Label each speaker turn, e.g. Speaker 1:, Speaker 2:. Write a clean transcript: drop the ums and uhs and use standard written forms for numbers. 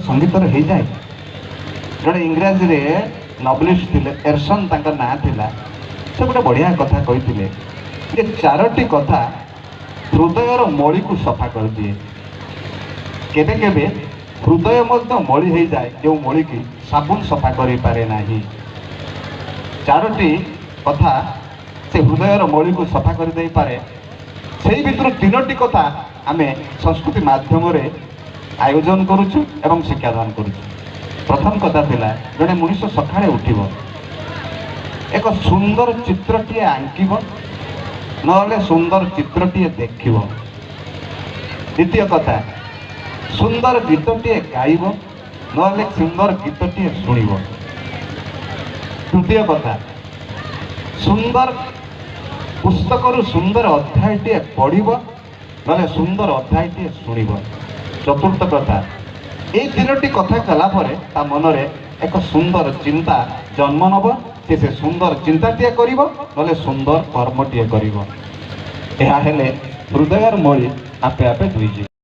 Speaker 1: ସଙ୍ଗୀତରେ ହେଇଯାଏ। ଜଣେ ଇଂରାଜୀରେ ନଭେଲିଷ୍ଟ ଥିଲେ, ଏରସନ୍ ତାଙ୍କ ନାଁ ଥିଲା। ସେ ଗୋଟେ ବଢ଼ିଆ କଥା କହିଥିଲେ ଯେ ଚାରୋଟି କଥା ହୃଦୟର ମଳିକୁ ସଫା କରିଦିଏ। କେବେ କେବେ ହୃଦୟ ମଧ୍ୟ ମଳି ହେଇଯାଏ, ଯେଉଁ ମଳିକି ସାବୁନ ସଫା କରିପାରେ ନାହିଁ। ଚାରୋଟି କଥା ସେ ହୃଦୟର ମଳିକୁ ସଫା କରିଦେଇପାରେ। ସେଇ ଭିତରୁ ତିନୋଟି କଥା ଆମେ ସଂସ୍କୃତି ମାଧ୍ୟମରେ ଆୟୋଜନ କରୁଛୁ ଏବଂ ଶିକ୍ଷାଦାନ କରୁଛୁ। ପ୍ରଥମ କଥା ଥିଲା, ଜଣେ ମଣିଷ ସକାଳେ ଉଠିବ, ଏକ ସୁନ୍ଦର ଚିତ୍ରଟିଏ ଆଙ୍କିବ, ନହେଲେ ସୁନ୍ଦର ଚିତ୍ରଟିଏ ଦେଖିବ। ଦ୍ୱିତୀୟ କଥା, ସୁନ୍ଦର ଗୀତଟିଏ ଗାଇବ, ନହେଲେ ସୁନ୍ଦର ଗୀତଟିଏ ଶୁଣିବ। ତୃତୀୟ କଥା, ସୁନ୍ଦର ପୁସ୍ତକରୁ ସୁନ୍ଦର ଅଧ୍ୟାୟଟିଏ ପଢ଼ିବ, ନହେଲେ ସୁନ୍ଦର ଅଧ୍ୟାୟଟିଏ ଶୁଣିବ। ଚତୁର୍ଥ କଥା, ଏଇ ତିନୋଟି କଥା କଲା ପରେ ତା ମନରେ ଏକ ସୁନ୍ଦର ଚିନ୍ତା ଜନ୍ମ ନେବ। ସେ ସେ ସୁନ୍ଦର ଚିନ୍ତାଟିଏ କରିବ, ନହେଲେ ସୁନ୍ଦର କର୍ମଟିଏ କରିବ। ଏହା ହେଲେ ହୃଦୟର ମଳି ଆପେ ଆପେ ଧୋଇଯିବ।